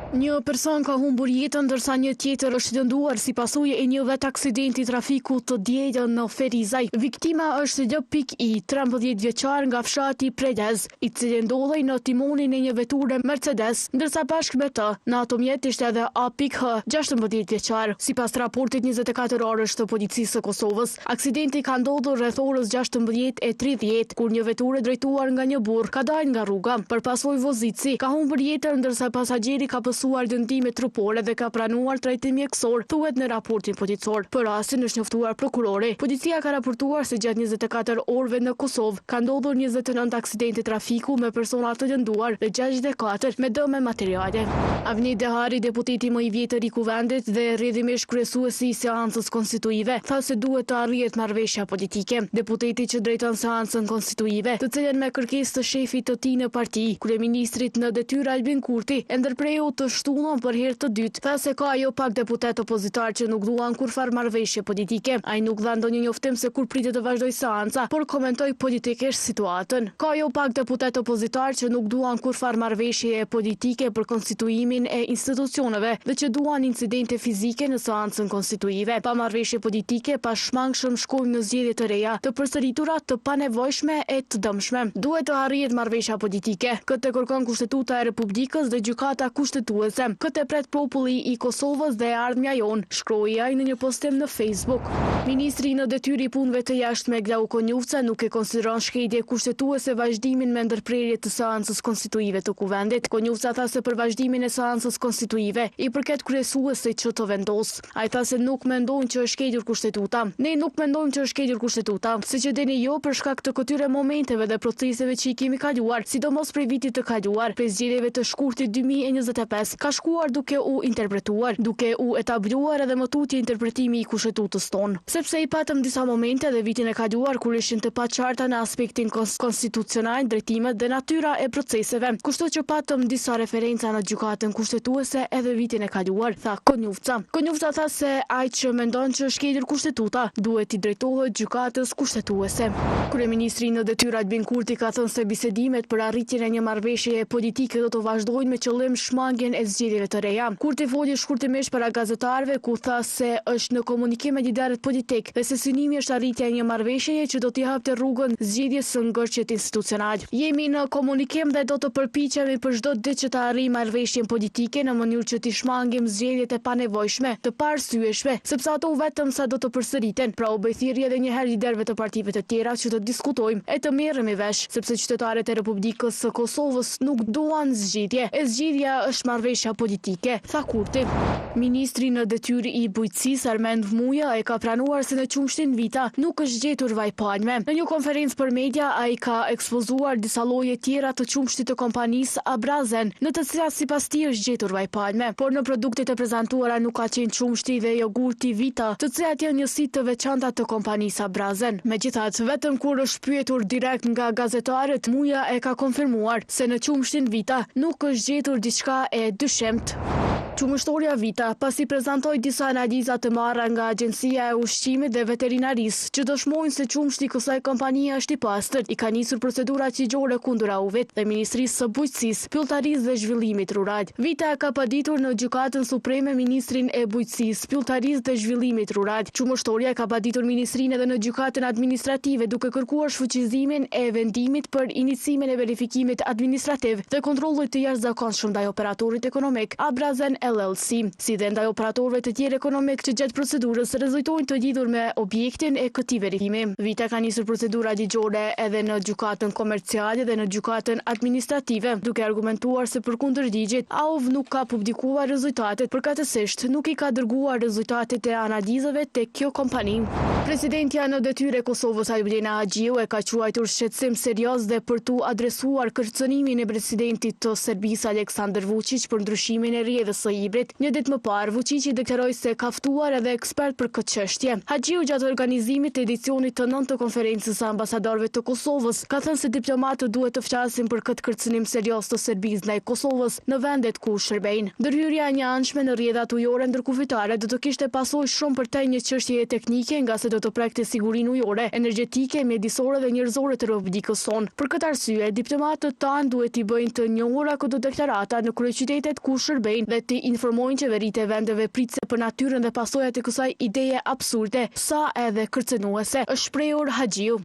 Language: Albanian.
Një person ka humbur jetën ndërsa një tjetër është lënduar si pasojë e një vetaksidenti trafiku të dielën në Ferizaj. Viktima është L.I, 13 vjeçar nga fshati Prelez, i cili ndodhej në timonin e një veture Mercedes, ndërsa bashkë me të, në automjet ishte edhe A.H, 16 vjeçar. Sipas raportit 24 orësh të Policisë së Kosovës, Aksidenti ka ndodhur rreth orës 16:30, kur një veturë e drejtuar nga një burrë ka dalë nga rruga. Për pasojë vozitësi ka humbur jetën ndërsa pasagjeri ka pësuar lëndime trupore dhe ka pranuar trajtim mjekësor, thuhet në raportin policor. Për rastin është njoftuar prokurori. Policia ka raportuar se gjatë 24 orëve në Kosovë ka ndodhur 29 aksidente trafiku me persona të lënduar dhe 64 me dëme materiale. Avni Dehari, deputeti më i vjetër i Kuvendit dhe rrjedhimisht kryesuesi i seancës konstituive, tha se duhet të arrihet marrëveshja politike. Deputeti që drejton seancën konstituive, të cilën me kërkesë të shefit të tij në parti, kryeministrit në detyrë Albin Kurti, e ndërpreu të shtunën për herë të dytë, tha se ka jo pak deputetë opozitarë që nuk duan kurrfarë marrëveshje politike. Ai nuk dha ndonjë njoftim se kur pritet të vazhdojë seanca, por komentoi politikisht situatën. Ka jo pak deputetë opozitarë që nuk duan kurrfarë marrëveshjeje politike për konstituimin e institucioneve dhe që duan incidente fizike në seancën konstituive. Pa marrëveshje politike, pashmangshëm shkojmë në zgjedhje të reja, të përsëritura, të panevojshme e të dëmshme. Duhet të arrihet marrëveshja politike. Këtë e kërkon Kushtetuta e Republikës dhe Gjykata Kushtetuese. Këtë e pret populli i Kosovës dhe e ardhmja jonë, shkroi ai në një postim në Facebook. Ministri në detyrë i Punëve të Jashtme, Glauk Konjufca nuk e konsideron shkelje kushtetuese vazhdimin me ndërprerje të seancës konstituive të Kuvendit. Konjufca tha se për vazhdimin e seancës konstituive i përket kryesuesit që të vendosë. Ai tha se nuk mendojnë që është shkelur Kushtetuta. Ne nuk mendojmë që është shkelur Kushtetuta. Siç e dini ju, për shkak të këtyre momenteve dhe proceseve që i kemi kaluar, sidomos prej vitit të kaluar, prej zgjedhjeve të shkurtit 2025, ka shkuar duke u interpretuar, duke u etabluar edhe më tutje interpretimi i Kushtetutës tonë. Sepse i patëm disa momente edhe vitin e kaluar kur ishin të paqarta në aspektin konstitucional drejtimet dhe natyra e proceseve, kështu që patëm disa referenca në Gjykatën Kushtetuese edhe vitin e kaluar, tha Konjufca. Konjufca tha se ai që mendon që është shkelur Kushtetuta, duhet t'i drejtohet Gjykatës Kushtetuese. Kryeministri në detyrë Albin Kurti ka thënë se bisedimet për arritjen e një marrëveshjeje politike do të vazhdojnë me qëllim shmangien e zgjedhjeve të reja. Kurti foli shkurtimisht para gazetarëve ku tha se është në komunikim me liderët politikë dhe se synimi është arritja e një marrëveshjeje që do t'i hapte rrugën zgjidhjes së ngërçit institucional. Jemi në komunikim dhe do të përpiqemi për çdo ditë që të arrijmë marrëveshjen politike në mënyrë që t'i shmangim zgjedhjet e panevojshme, të paarsyeshme, sepse ato vetëm sa do të përsëriten. Pra u bëj thirrje edhe një herë liderëve të partive të tjera që të diskutojmë e të merremi vesh, sepse qytetarët e Republikës së Kosovës nuk duan zgjidhje, e zgjidhja është marrëveshja politike, tha Kurti. Ministri në detyrë i Bujqësisë, Armend Muja, e ka pranuar se në qumështin Vita nuk është gjetur vaj palme. Në një konferencë për media, ai ka ekspozuar disa lloje tjera të qumështit të kompanisë Abrazen, në të cilat sipas tij është gjetur vaj palme. Por në produktet e prezantuara nuk ka qenë qumështi dhe jogurti Vita, të cilat janë njësi të veçanta të kompanisë Abrazen. Megjithatë, vetëm kur është pyetur direkt nga gazetarët, Muja e ka konfirmuar se në qumështin Vita nuk është gjetur diçka e dyshimtë. Qumështorja Vita, pasi prezantoi disa analiza të marra nga Agjencia e Ushqimit dhe Veterinarisë, që dëshmojnë se qumështi i kësaj kompanie është i pastër, i ka nisur procedurat ligjore kundër AUV-it dhe Ministrisë së Bujqësisë, Pylltarisë dhe Zhvillimit Rural. Vita e ka paditur në Gjykatën Supreme Ministrin e Bujqësisë, Pylltarisë dhe Zhvillimit Rural. Qumështorja e ka paditur Ministrinë edhe në Gjykatën Administrative duke kërkuar shfuqizimin e vendimit për inicimin e verifikimit administrativ dhe kontrollit të jashtëzakonshëm ndaj operatorit ekonomik Abrazen LLC, si dhe ndaj operatorëve të tjerë ekonomikë që gjatë procedurës rezultojnë të lidhur me objektin e këtij verifikimi. Vita ka nisur procedura ligjore edhe në Gjykatën Komerciale dhe në Gjykatën Administrative, duke argumentuar se përkundër ligjit, AUV nuk ka publikuar rezultatet, përkatësisht nuk i ka dërguar rezultatet e analizave tek kjo kompani. Presidentja në detyrë e Kosovës Albulena Haxhiu e ka quajtur shqetësim serioz dhe për t'u adresuar kërcënimin e presidentit të Serbisë Aleksandër Vuçiq për ndryshimin e rrjedhës së. Ibrit. Një ditë më parë, Vuçiqi deklaroi se ka ftuar edhe ekspertë për këtë çështje. Haxhiu gjatë organizimit të edicionit të nëntë të Konferencës së Ambasadorëve të Kosovës, ka thënë se diplomatët duhet të flasin për këtë kërcënim serioz të Serbisë ndaj Kosovës në vendet ku shërbejnë. Ndërhyrja e njëanshme në rrjedhat ujore ndërkufitare do të kishte pasojë shumë përtej një çështjeje teknike ngase do të prekte sigurinë ujore, energjetike, mjedisore dhe njerëzore të Republikës sonë. Për këtë arsye, diplomatët tanë duhet t'i bëjnë të njohura këto deklarata në kryeqytetet ku shërbejnë dhe t'i informojnë qeveritë e vendeve pritëse për natyrën dhe pasojat e kësaj ideje absurde, sa edhe kërcënuese, është shprehur Haxhiu.